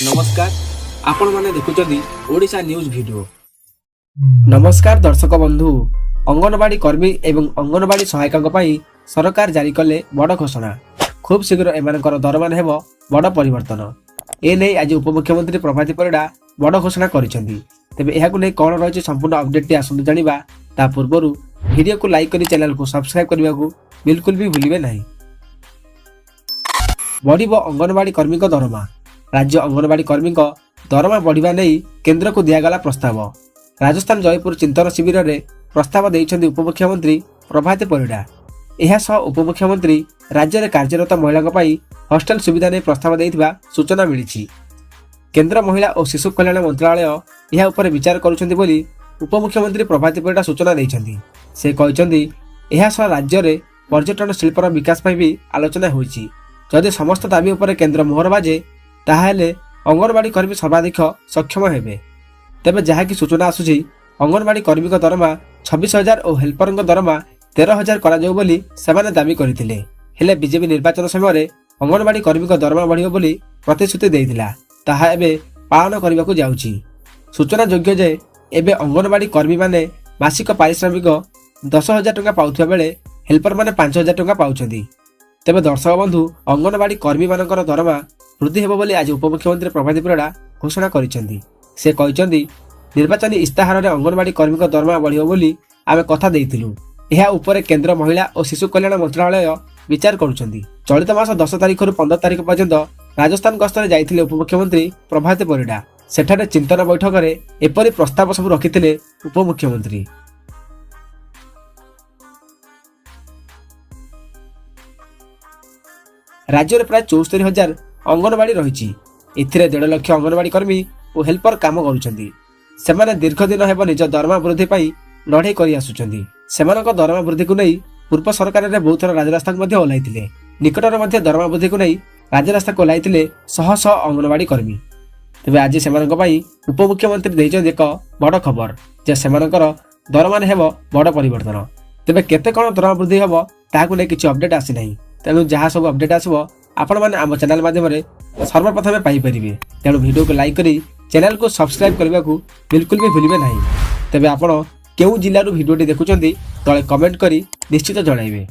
ନମସ୍କାର, ଆପଣମାନେ ଦେଖୁଛନ୍ତି ଓଡ଼ିଶା ନ୍ୟୁଜ୍ ଭିଡ଼ିଓ। ନମସ୍କାର ଦର୍ଶକ ବନ୍ଧୁ। ଅଙ୍ଗନବାଡ଼ି କର୍ମୀ ଏବଂ ଅଙ୍ଗନବାଡ଼ି ସହାୟକଙ୍କ ପାଇଁ ସରକାର ଜାରି କଲେ ବଡ଼ ଘୋଷଣା। ଖୁବ୍ ଶୀଘ୍ର ଏମାନଙ୍କର ଦରମାରେ ହେବ ବଡ଼ ପରିବର୍ତ୍ତନ। ଏ ନେଇ ଆଜି ଉପମୁଖ୍ୟମନ୍ତ୍ରୀ ପ୍ରଭାତୀ ପରିଡ଼ା ବଡ଼ ଘୋଷଣା କରିଛନ୍ତି। ତେବେ ଏହାକୁ ନେଇ କ'ଣ ରହିଛି ସମ୍ପୂର୍ଣ୍ଣ ଅପଡେଟଟି, ଆସନ୍ତୁ ଜାଣିବା। ତା ପୂର୍ବରୁ ଭିଡ଼ିଓକୁ ଲାଇକ୍ କରି ଚ୍ୟାନେଲକୁ ସବସ୍କ୍ରାଇବ୍ କରିବାକୁ ବିଲକୁଲ ବି ଭୁଲିବେ ନାହିଁ। ବଢ଼ିବ ଅଙ୍ଗନବାଡ଼ି କର୍ମୀଙ୍କ ଦରମା। ରାଜ୍ୟ ଅଙ୍ଗନବାଡ଼ି କର୍ମୀଙ୍କ ଦରମା ବଢ଼ିବା ନେଇ କେନ୍ଦ୍ରକୁ ଦିଆଗଲା ପ୍ରସ୍ତାବ। ରାଜସ୍ଥାନ ଜୟପୁର ଚିନ୍ତନ ଶିବିରରେ ପ୍ରସ୍ତାବ ଦେଇଛନ୍ତି ଉପମୁଖ୍ୟମନ୍ତ୍ରୀ ପ୍ରଭାତୀ ପରିଡ଼ା। ଏହା ସହ ଉପମୁଖ୍ୟମନ୍ତ୍ରୀ ରାଜ୍ୟରେ କାର୍ଯ୍ୟରତ ମହିଳାଙ୍କ ପାଇଁ ହଷ୍ଟେଲ ସୁବିଧା ନେଇ ପ୍ରସ୍ତାବ ଦେଇଥିବା ସୂଚନା ମିଳିଛି। କେନ୍ଦ୍ର ମହିଳା ଓ ଶିଶୁ କଲ୍ୟାଣ ମନ୍ତ୍ରଣାଳୟ ଏହା ଉପରେ ବିଚାର କରୁଛନ୍ତି ବୋଲି ଉପମୁଖ୍ୟମନ୍ତ୍ରୀ ପ୍ରଭାତୀ ପରିଡ଼ା ସୂଚନା ଦେଇଛନ୍ତି। ସେ କହିଛନ୍ତି, ଏହା ସହ ରାଜ୍ୟରେ ପର୍ଯ୍ୟଟନ ଶିଳ୍ପର ବିକାଶ ପାଇଁ ବି ଆଲୋଚନା ହୋଇଛି। ଯଦି ସମସ୍ତ ଦାବି ଉପରେ କେନ୍ଦ୍ର ମୋହର ବାଜେ, ତାହାହେଲେ ଅଙ୍ଗନବାଡ଼ି କର୍ମୀ ସର୍ବାଧିକ ସକ୍ଷମ ହେବେ। ତେବେ ଯାହାକି ସୂଚନା ଆସୁଛି, ଅଙ୍ଗନବାଡ଼ି କର୍ମୀଙ୍କ ଦରମା 26,000 ଓ ହେଲ୍ପରଙ୍କ ଦରମା 13,000 କରାଯାଉ ବୋଲି ସେମାନେ ଦାବି କରିଥିଲେ। ହେଲେ ବିଜେପି ନିର୍ବାଚନ ସମୟରେ ଅଙ୍ଗନବାଡ଼ି କର୍ମୀଙ୍କ ଦରମା ବଢ଼ିବ ବୋଲି ପ୍ରତିଶ୍ରୁତି ଦେଇଥିଲା, ତାହା ଏବେ ପାଳନ କରିବାକୁ ଯାଉଛି। ସୂଚନାଯୋଗ୍ୟ ଯେ ଏବେ ଅଙ୍ଗନବାଡ଼ି କର୍ମୀମାନେ ମାସିକ ପାରିଶ୍ରମିକ 10,000 ଟଙ୍କା ପାଉଥିବା ବେଳେ ହେଲ୍ପରମାନେ 5,000 ଟଙ୍କା ପାଉଛନ୍ତି। ତେବେ ଦର୍ଶକ ବନ୍ଧୁ, ଅଙ୍ଗନବାଡ଼ି କର୍ମୀମାନଙ୍କର ଦରମା ବୃଦ୍ଧି ହେବ ବୋଲି ଆଜି ଉପମୁଖ୍ୟମନ୍ତ୍ରୀ ପ୍ରଭାତୀ ପରିଡ଼ା ଘୋଷଣା କରିଛନ୍ତି। ସେ କହିଛନ୍ତି, ନିର୍ବାଚନୀ ଇସ୍ତାହାରରେ ଅଙ୍ଗନବାଡ଼ି କର୍ମୀଙ୍କ ଦରମା ବଢ଼ିବ ବୋଲି ଆମେ କଥା ଦେଇଥିଲୁ। ଏହା ଉପରେ କେନ୍ଦ୍ର ମହିଳା ଓ ଶିଶୁ କଲ୍ୟାଣ ମନ୍ତ୍ରଣାଳୟ ବିଚାର କରୁଛନ୍ତି। ଚଳିତ ମାସ 10 ତାରିଖରୁ 15 ତାରିଖ ପର୍ଯ୍ୟନ୍ତ ରାଜସ୍ଥାନ ଗସ୍ତରେ ଯାଇଥିଲେ ଉପମୁଖ୍ୟମନ୍ତ୍ରୀ ପ୍ରଭାତୀ ପରିଡ଼ା। ସେଠାରେ ଚିନ୍ତନ ବୈଠକରେ ଏପରି ପ୍ରସ୍ତାବ ସବୁ ରଖିଥିଲେ ଉପମୁଖ୍ୟମନ୍ତ୍ରୀ। ରାଜ୍ୟରେ ପ୍ରାୟ 74,000 ଅଙ୍ଗନବାଡ଼ି ରହିଛି। ଏଥିରେ 1.5 ଲକ୍ଷ ଅଙ୍ଗନବାଡ଼ି କର୍ମୀ ଓ ହେଲ୍ପର କାମ କରୁଛନ୍ତି। ସେମାନେ ଦୀର୍ଘ ଦିନ ହେବ ନିଜ ଦରମା ବୃଦ୍ଧି ପାଇଁ ଲଢ଼େଇ କରି ଆସୁଛନ୍ତି। ସେମାନଙ୍କ ଦରମା ବୃଦ୍ଧିକୁ ନେଇ ପୂର୍ବ ସରକାରରେ ବହୁଥର ରାଜରାସ୍ତାକୁ ମଧ୍ୟ ଓହ୍ଲାଇଥିଲେ। ନିକଟରେ ମଧ୍ୟ ଦରମା ବୃଦ୍ଧିକୁ ନେଇ ରାଜରାସ୍ତାକୁ ଓହ୍ଲାଇଥିଲେ ଶହ ଶହ ଅଙ୍ଗନବାଡ଼ି କର୍ମୀ। ତେବେ ଆଜି ସେମାନଙ୍କ ପାଇଁ ଉପମୁଖ୍ୟମନ୍ତ୍ରୀ ଦେଇଛନ୍ତି ଏକ ବଡ଼ ଖବର ଯେ ସେମାନଙ୍କର ଦରମାରେ ହେବ ବଡ଼ ପରିବର୍ତ୍ତନ। ତେବେ କେତେ କ'ଣ ଦରମା ବୃଦ୍ଧି ହେବ, ତାହାକୁ ନେଇ କିଛି ଅପଡେଟ୍ ଆସିନାହିଁ। ତେଣୁ ଯାହା ସବୁ ଅପଡେଟ୍ ଆସିବ, ଆପଣମାନେ ଆମ ଚ୍ୟାନେଲ ମାଧ୍ୟମରେ ସର୍ବପ୍ରଥମେ ପାଇପାରିବେ। ତେଣୁ ଭିଡ଼ିଓକୁ ଲାଇକ୍ କରି ଚ୍ୟାନେଲକୁ ସବସ୍କ୍ରାଇବ୍ କରିବାକୁ ବିଲକୁଲ ବି ଭୁଲିବେ ନାହିଁ। ତେବେ ଆପଣ କେଉଁ ଜିଲ୍ଲାରୁ ଭିଡ଼ିଓଟି ଦେଖୁଛନ୍ତି, ତଳେ କମେଣ୍ଟ କରି ନିଶ୍ଚିତ ଜଣାଇବେ।